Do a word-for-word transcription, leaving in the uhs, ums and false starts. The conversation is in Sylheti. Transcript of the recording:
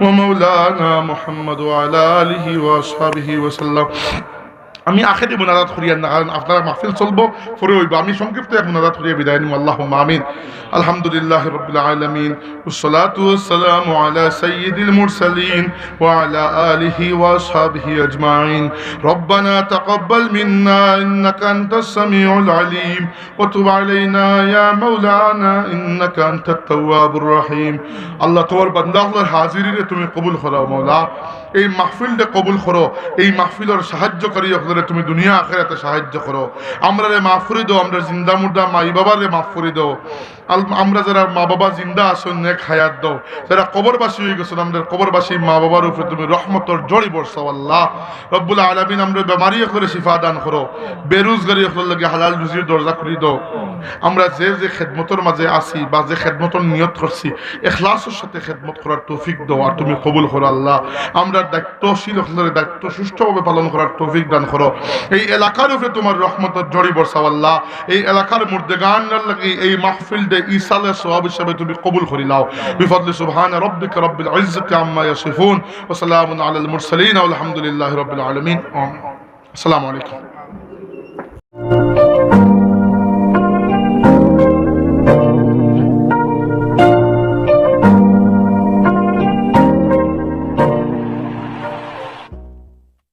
ومولانا محمد وعلى آله وأصحابه وسلم. আমি আখেরি মুনাজাত করিয়ার না, কারণ আপনারা মাহফিল চলবো, পরে অইবো। আমি সংক্ষিপ্ত এক মুনাজাত করিয়া বিদায় নিমু। اللهم آمين. الحمد لله رب العالمين، والصلاة والسلام على سيد المرسلين وعلى آله وأصحابه أجمعين. ربنا تقبل منا إنك أنت السميع العليم وتب علينا يا مولانا إنك أنت التواب الرحيم. আল্লাহ, তোমার বান্দা অকলর হাজিরিরে তুমি কবুল করো মাওলা। এই মাহফিলরে কবুল করো, এই মাহফিলর সাহায্যকারী অকলরে তুমি দুনিয়া আখেরাতে সাহায্য করো। আমরারে মাফ করি দেও, আমরার জিন্দা মুর্দা মাই বাবারে মাফ করি দেও। আল-, আমরা যারা মা বাবা জিন্দা আছইন, নেক হায়াত দেও। যারা কবরবাসী অইগেছইন, আমরার কবরবাসী মা বাবার উপরে তুমি রহমতর ঝড়ি বরসাও আল্লাহ। রব্বুল আলামিন, আমরার বেমারি অকলরে শিফা দান করো, বেরোজগারি অকলর লাগি হালাল রুজির দরজা খুলি দেও। আমরা যে যে খেদমতর মাঝে আছি বা যে খেদমতর নিয়ত করছি, এখলাসর সাথে খেদমত করার তৌফিক দেও, আর তুমি কবুল করো আল্লাহ। আমরার দায়িত্বশীল অকলরে দায়িত্ব সুষ্ঠুভাবে পালন করার তৌফিক দান করো। এই এলাকার উপরে তোমার রহমতর ঝড়ি বরসাও আল্লাহ। এই এলাকার মুর্দেগানর লাগি এই মাহফিলরে ইসালে সওয়াব হিসাবে তুমি কবুল করি লাও। بفضل سبحان ربك رب العزة عما يصفون وسلام على المرسلين والحمد لله رب العالمين. آمين. السلام عليكم.